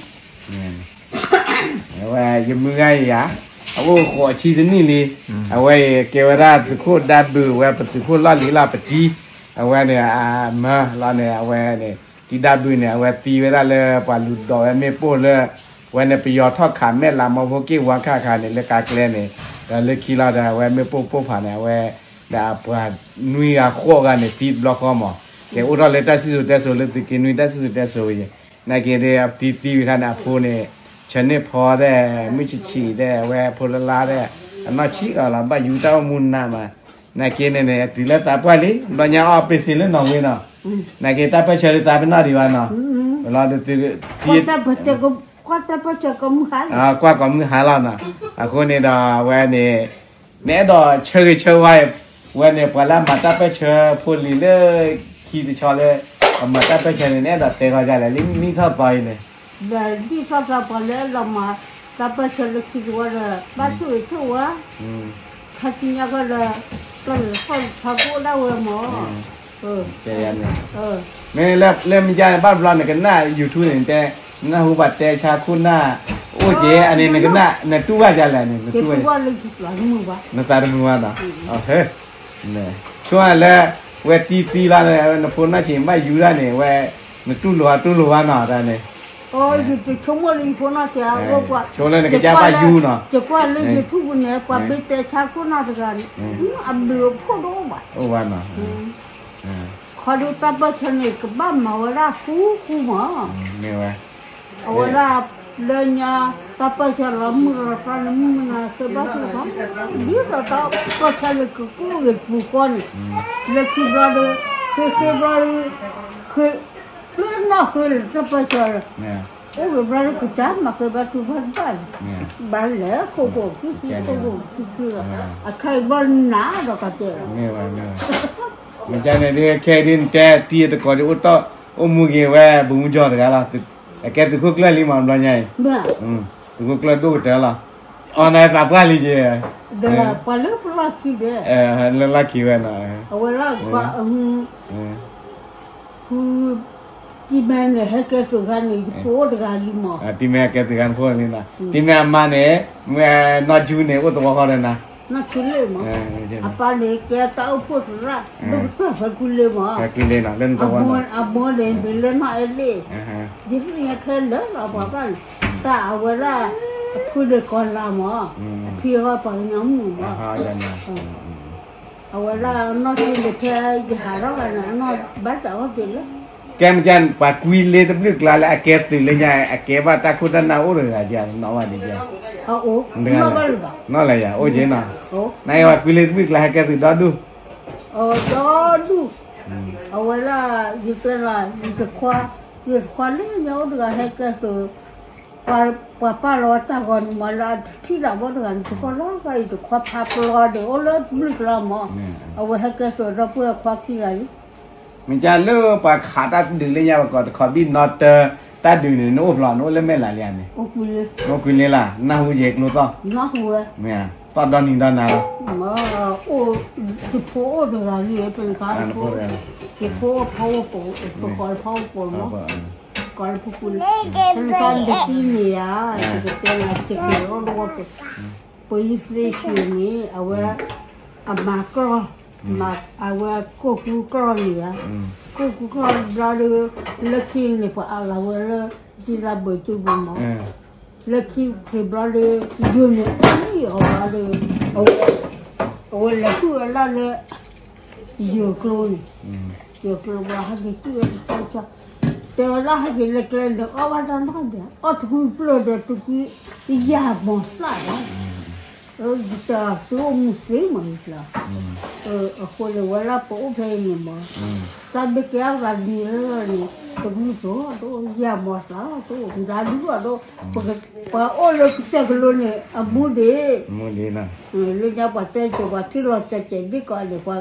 ဝဲယမုၢ်ဂၤယၤ, အအိၣ်ဃိးဆံတနံၣ်လံ, အဝဲအံၤကဲဝဲဒၣ်သုးခိၣ်ဒၢဘုး ဝဲပသုးခိၣ်လီၢ်လံၤလီၢ်ပတံၤ, အဝဲန့ၣ် အမၢလီၤန့ၣ် အဝဲန့ၣ် တံၤဒၢဘုးန့ၣ် အဝဲသံဝဲဒၣ်လၢပှၤလူၤဒိးဝဲမ့ၣ်ပိၢ်လၢ ဝဲန့ၣ်ပယီၤထီၣ်ခးမဲာ်လးမီဖိက့ၢ်ဝါခါခါန့ၣ် လၢကါကျဲန့ၣ်, ဒီးလၢခံလီၤဒီး အဝဲမ့ၣ်ပိၢ်ပိၢ်ဖးန့ၣ် အဝဲ ဒီးအပှၤနွံဂၤဃိးဂၤန့ၣ် သံတဘျီဃီမး, ကဲအိၣ်ထီၣ်လၢတၢ်စံၣ်စိၤတဲစိၤလၢသုးက့နွံတၢ်စံၣ်စိၤတဲစိၤဝဲယဲ, နာ်က့ဒီး အသံသံဝံၤခါန့ၣ် အဖိန့ၣ် ဆၢန့ၢ်ဖီဒဲး မုၢ်ဆံးဆံးဒဲး အဝဲဖိလၢလါဒဲး အနီၢ်ဆံးအီၤလီၤ ဘၣ်ယူတၢ်အိၣ်မူနးမး, နာ်က့န့ၣ်န့ၣ် အတုၤလၢသးပှၢ်လံ ဘျီညါအီၣ်ပ့စ့လၢနီၣ်ဝ့နီၤ, နာ်က့တၢ်ပၢၢ်ဆၢလၢသးပ့ၤနီၣ်ဒံးဘၣ်နီၤ, လီၤဒုးသုး ကွၢ်တၢ်ပၢၢ်ဆၢကမုၢ်ဟါလီၤ, ကွၢ်ကိးမုၢ်ဟါလီၤနီၤ, အဃိန့ၣ်ဒီးအဝဲန့ၣ် နအဲၣ်ဒိးဆၢဂ့ၤဆၢဝါ ဝဲန့ၣ် ပှၤလၢအမၤတၢ်ပၢၢ်ဆၢဖိလံၤလၢခံတဆီလၢ အမၤတၢ်ပၢၢ်ဆၢန့ၣ် နအဲၣ်ဒိးတဲဂီၤဒ်လဲၣ် လၢနံၣ်ထီၣ်သီအံၤန့ၣ်, ဒီးနံၣ်ထီၣ်သီပှၤလၢအဲၣ်ဒိးမၤတၢ်ပၢၢ်ဆၢလၢခံတဝီဒီး ဘၣ်ဆိၣ်ဂ့ၤဆိၣ်ဝါ ခါဆူညါဃီဒီး တၢ်လဲၤထီၣ်လဲၤထီကအိၣ်ဒၣ်ဝဲမး, မ့ၢ်လၢမ့ၢ်ယါန့ၣ် ဘၣ်ဘျီနကနၣ် YouTube န့ၣ်တဲ နၢ်ဟူပှၤတဲဆါခိၣ်နၢ် အိၣ်က့ၤ အန့ၣ်နကနၣ် နတူၢ်ဘၣ်ဒ်လဲၣ်န့ၣ် နတူၢ်ဘၣ် နသးတမုာ်ဘၣ်နီၤ, ဆိလၢ ဝဲတံၤသံလီၤ နဖိနီၢ်ဆံးဘၣ်ယူဒၣ်န့ၣ် ဝဲ နတူၢ်လိာ်အတူၢ်လိာ်ဘၣ်နီၤ တၢ်န့ၣ် ယဆိကမိၣ်လၢယဖိနီၢ်ဆံးအဂီၢ်ပှၤ ဆိလၢနကစၢ်ဘၣ်ယူနီၤ, ယကွၢ်လၢ YouTube န့ၣ် ပှၤမ့ၢ်တဲဆါခိၣ်နၢ်တဂၤန့ၣ် အဘျုးအဖှိၣ်တအိၣ်ဘၣ်, အိၣ်ဘၣ်နီၤ, ခီဒုတၢ်ပၢၢ်ဆၢန့ၣ် ကဘၣ်မၤဝဲဒၣ်ဃူဃူမး, မ့ၢ်ဝဲ အဝဲဒၣ် လၢညါ တၢ်ပၢၢ်ဆၢလီၤမုၢ်လီၤသးန့ၣ် မုၢ်မနၤဃ့ဘါထုကဖၣ်, ဒ်သိးတၢ်ပၢၢ်ဆၢလၢကကအိၣ်ဂ့ၤပူၤဃီန့ၣ်, လၢခံဘျီဒီး ဃ့ဃ့ဘျီဒီး ဃ့ လၢနီၢ်ဃ့လၢတၢ်ပၢၢ်ဆၢလီၤ, အိၣ်ဂ့ၤဘျီဒီးကစၢ်မၤဃ့ဘါထုကဖၣ်တဘၣ်လီၤ, ဘၣ်လဲၤခိၣ်ခိၣ်ခံခံခိၣ်ခိၣ်ခံခံလီၤ, အခါအံၤဘၣ်နးဒီးကတဲလီၤ မ့ၢ်ဝဲ မ့ၢ်ဝဲ, မ့ၢ်ကန့ၣ်ဒ်ခဲအံၤဒ်နတဲ တံၤအတကိးဒ်အိၣ်တီၢ် အိၣ်မူက့ၤဝဲ ဘူးမူကၠီတဂၤလီၤ, အကဲသုးခိၣ်ကျၢၢ်လံမး ဘျီညါအံၤ, သုးခိၣ်ကျၢၢ်ဒိၣ်ကတၢၢ်လီၤ, အီၤနသးပှၢ်လံက့ၤ, ပှၤလၢပလီၢ်ခံဘဲ, လၢလီၢ်ခံဝဲနီၤ, အဝဲလီၤ, ဖု တံၤမဲန့ၣ် ဟဲကဲသုးခါန့ၣ် ယဖိအိၣ်တဂၤလံမး, တံၤမဲကဲသုးခါနဖိလံနီၤ, တံၤမဲအမါန့ၣ် မ့ၢ်နီၢ်ကၠူန့ၣ် အိၣ်သဝီဃီဒီးနၤ, နီၢ်ကၠူလ့ၣ်မး, အပၢ်န့ၣ် ကဲတၢ်အိၣ်ဖှိၣ်သရၣ် ဒိၣ်ကတၢၢ်ဖဲကူလ့မး, အမိၢ်န့ၣ် မ့ၢ်လၢနီၢ်အဲလ့ၣ်, ယသ့ၣ်ညါခဲလၢာ်လီၤ ပှၤဘၣ်န့ၣ်, တၢ်အဝဲဒၣ် အဖုန့ၣ်ကီၤလၤမး, အဖံအဂီၢ်ပှၤကညီမုၣ်မး, အဝဲဒၣ်နီၢ်ကၠူန့ၣ် ဖဲယဟးထီၣ်ဂၤန့ၣ် အနီၢ်ဘၣ်တၢ်အီၣ်တ့ၢ်လၢ ကဲမ့ၢ်က ပှၤကွံလ့တဘျုးကျါလၢအကဲသုးလၢညါ အကဲဘၣ်တၢ်ခိၣ်တၢ်နၢ်အိၣ်တဂၤကဲ နီၢ်ဝဲဒ်ကဲ, နီၢ်လၢယၤ အိၣ်က့နီၤ, နအံၤပှၤကွံလ့တဘျုးကျါဟဲကဲသုးဒီဒူၣ်, ဒီဒူၣ်, အဝဲဒၣ် ယတဲလီၤ ယတခွါ, ယတခွါလၢညါအိၣ်တဂၤဟဲကဲသုး, ပှၤပာ်လီၤဝဲတၢ်ဂီၤန့ၣ်မးလၢအထံၣ်ဒၣ်ဘီတဂၤန့ၣ် တခီလီၤ ယတခွါဖးပျီဒီး အိၣ်လၢတဘျုးကျါမး, အဝဲဟဲကဲသုးဒီပုၢ်ဝဲၢ်ခွါခံဂၤလံ မ့ၢ်ကလၢပှၤခးတၢ်ဒုးလၢညါပကီးတခီဘံၣ်နီတၢ် တၢ်ဒုးန့ၣ် နအိၣ်ဖျိ နအိၣ်လၢမဲာ်လးလံဧါန့ၣ်, နအိၣ်ကွံလ့လၢ် နၢ်ဟူယဲၤကျိသီၣ်, မ့ၢ်သီၣ်ဒီနံၤဒီနၤလီၤ, အိၣ်, ယဖိအိၣ်တဂၤလံ ပနခါ, ယဖိအိၣ်ဖီအိၣ်ပိာ်, ပကိးလၢဖီအိၣ်ပိာ်မး, ကိးလၢဖီခိၣ်လံ, ပနခါလၢတံၤန့ၣ်ဧါ, ယကတဲနၤ တကဲးအိၣ်တဝီ ပယီၤသ့ၣ်ဆံန့ၣ် အဝဲ အမၤကျီၢ်, အဝဲကိၢ်ကူကျီၢ်န့ၣ်ဧါ, ကိၢ်ကူကျီၢ်ဘျီဒီး လၢခံန့ၣ် ပှၤအးလီၤဝဲလၢ ဒ်လၢဘၢၣ်စၢၤပူၤမး, လၢခံခံဘျီဒီး ယိၤန့ၣ်အံၤအီၤဘျီဒီး အဝဲလဲၤဃုဝဲဒၣ်လၢ ယိၤကျိန့ၣ်, ယိၤကျိဘျီဟဲက့ၤတုၤဝဲတကၠီ, တဲဝဲဒၣ်ဟဲက့ၤလၢကျဲဒီး အီၣ်ဘၣ်တၢ်နီတဘျီ, အီၣ်တကွံပျၢၢ်ဒီးတကွံ ယၤမီၤသၣ်လီၤ ယတၢ်သုအိၣ်မူသ့မးယကျါ, အဃိန့ၣ် ဝဲလၢပအိၣ်ဖဲအံၤန့ၣ်မး, တၢ်မ့ၢ်ကဲအဂၤနံၤလၢန့ၣ် တမုၢ်စိၤတအိၣ် ယၤမီၤသၣ်တအိၣ် မတၤဒုအီၤဒီး ပှၤအိၣ်လၢကစၢၢ်ကလိန့ၣ် အမူဒံး, လၢညါပှၤတဲစိၤ ပှၤထံၣ်လီၤစဲးစဲးဒ်ကီးန့ၣ် ပှၤ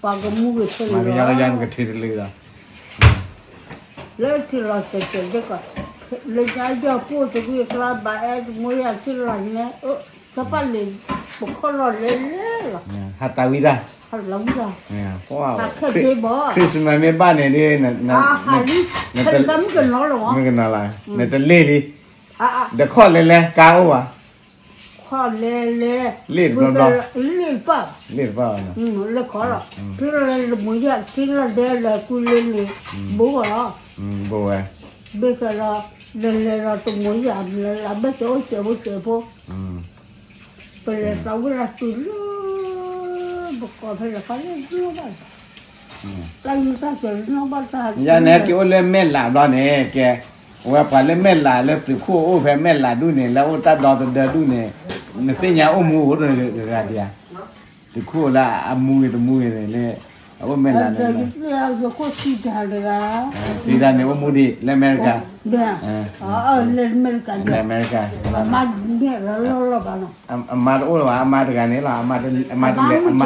ပှၤကမူဂ့ၤဖဲန့ၣ်လီၤ, လၢထံလီၤစဲးစဲးဒ်ကီး, လၢညါယီၢ်ကိၣ်တဝံၣ်အကျါ ဘၣ်အဲၣ်တမိၢ်ယၤထံလီၤနဲ, စီၤပၤလ့ၤ ပခီၣ်လီၤလဲၤလဲၤလီၤ, ဟးတၢ်ဝံတၢ်, ဟးလီၤဝံတၢ်, ဟးခဲဒ့ဘၣ်, Christmas မ့ၢ်ဘၣ်န့ၣ်ဒ်, ဟးလံ, မုၢ်ကနီၤလီၤ, မုၢ်ကနီၤလီၤ, နတလ့ၣ်လံ, ဒီးခီၣ်လဲၤလဲၤကါအိၣ်ဘၣ် ခီၣ်လဲၤလဲၤ, လ့ၣ်တဘျီဘျီ, လ့ၣ်တပၣ်, လ့ၣ်တပၣ်ဘၣ်, လဲၤခီလီၤ, ဖဲလၢလၢမုၢ်ယၤထံလီၤဒဲလၢကုလ့န့ၣ်, ဘိဂီၢ်လီၤ, ဘိဝဲ, ဘ့ၣ်ဃဲလီၤ, လဲၤလဲၤလီၤတမုၢ်ယၤ လဲၤလၢဘၣ်စၢၤအိၣ်စဲးဖိစဲးဖိ ပလဲၤသးဝံၣ်လီၤတုၤလၢ ပကိးဖဲလဲၣ်ခီလၢနီၢ်ဘၣ်တၢ်, တၢ်ယုၢ်တၢ်စၢၤလၢနီၢ်ဘၣ်တၢ်, ယၤန့ၣ် က့ၤအိၣ်လၢမဲၢ်လးဘျီန့ၣ် ကဲ, အဝဲပှၤလၢမဲၢ်လးလၢသုးခိၣ်အိၣ်ဖဲမဲၢ်လးဒူၣ်န့ၣ် လၢအိၣ်တၢ်ဒီသဒၢဒူၣ်န့ၣ်, နသ့ၣ်ညါအိၣ်မူအိၣ်တဂၤဒံးဧါ, သုးခိၣ်လၢအမူဂ့ၤတမူဂ့ၤန့ၣ်လၢ, အအိၣ်မဲၢ်လးန့ၣ်, စံးတၢ်န့ၣ်အိၣ်မူဒံးလၢအမဲရကၤ လၢအမဲရကၤ, အမါတအိၣ်လၢၤဘၣ်, အမါတဂၤန့ၣ်လီၤ, အမါတ,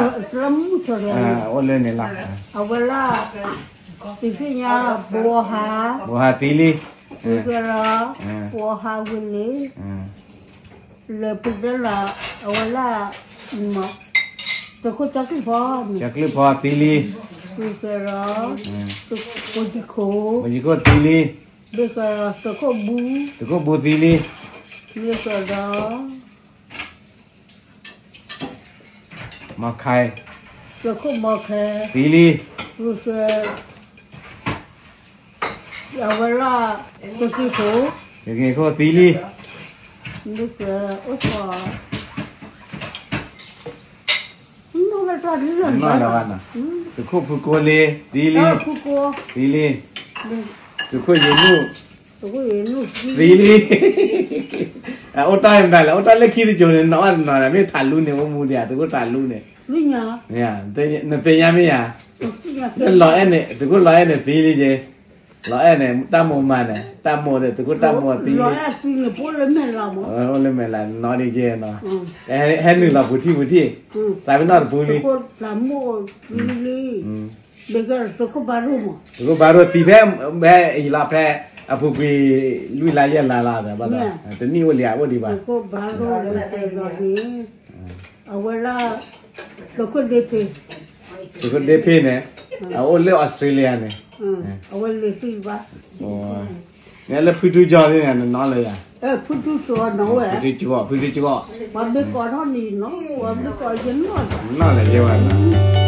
အိၣ်လၢန့ၣ်လီၤ, အဝဲလၢ, သုသ့ၣ်ညါ, ဘိဟါ, ဘိဟါသံလံ, လီၤ, ဘိဟါဝံၤလံ, လၢပတဲလီၤ, အဝဲလၢ, သုးခိၣ်ကၠီကလုၢ်ဖီ, ကၠီကလုၢ်ဖီသံလံ, လီၤ, ဘိယံခိၣ်, ဘိယံခိၣ်သံလံ, လီၤ, သုးခိၣ်ဘူ, သုးခိၣ်ဘူသံလံ, လီၤ, မီၤခဲ, သုးခိၣ်မီၤခဲ, သံလံ, လီၤ, အဝဲလၢ, သုးက့ခိၣ်, သုးက့ခိၣ်သံလံ, လီၤ, အိၣ်, နီၢ်လၢၤဘၣ်, သုးခိၣ်ဖုကိလ့, သံလံ, သံလံ, သုးခိၣ်ယ့ၣ်နူၣ်, သံလံ, အိၣ်တၢ်မတၤလဲၣ်, အိၣ်တၢ်လၢခံတစိၤန့ၣ် နီၢ်ဘၣ်တနီၤဒီး မ့ၢ်ထးလူန့ၣ် အိၣ်မူဒံးဧါ, သုးခိၣ်ထးလူန့ၣ်, နသ့ၣ်ညါမ့ၢ်ဧါ, လီၤအဲၣ်န့ၣ် သုးခိၣ်လီၤအဲၣ်န့ၣ်သံလံက့, လီၤအဲၣ်န့ၣ် တၢ်မိၢ်မၤန့ၣ် တၢ်မိၢ်ဒီး သုးခိၣ်တၢ်မိၢ်သံလံ, အိၣ်လၢမဲၢ်လးနီၤဒံးက့နီၤ, ဟဲနုာ်လီၤပူၤထံၣ်ပူၤထံၣ်, သးပ့ၤနီၣ်တပူၤလံ, သုးခိၣ်ဘါရိၣ်, သုးခိၣ်ဘါရိၣ်သံဖဲ, ဖဲအံၤလီၤဖဲ, အပူၤကွံာ်, လွံၢ်လါယဲၢ်လါလီၤ, တနံၣ်အိၣ်လံဧါ အိၣ်ဒံးဘၣ်, သုးခိၣ်ဘါရိၣ်န့ၣ်, အဝဲလၢ, သုးခိၣ်ဒ့ဖ့, သုးခိၣ်ဒ့ဖ့န့ၣ်, အအိၣ်လၢအီစထြ့လယါန့ၣ်, အဝဲလၢသံဘၣ်, မ့ၢ်လၢဖုထူကၠီသ့ၣ်န့ၣ် နနီၢ်လၢၤဧါ, ဖုထူကၠီနီၢ်ဝဲ, ဖုထူကၠီ, ဖုထူကၠီ, ပှၤမ့ၢ်ကိးထီၣ်န့ၣ်နီၢ်, ပှၤမ့ၢ်ကိးယနီၢ်, နီၢ်လၢၤယဲဝဲနီၤ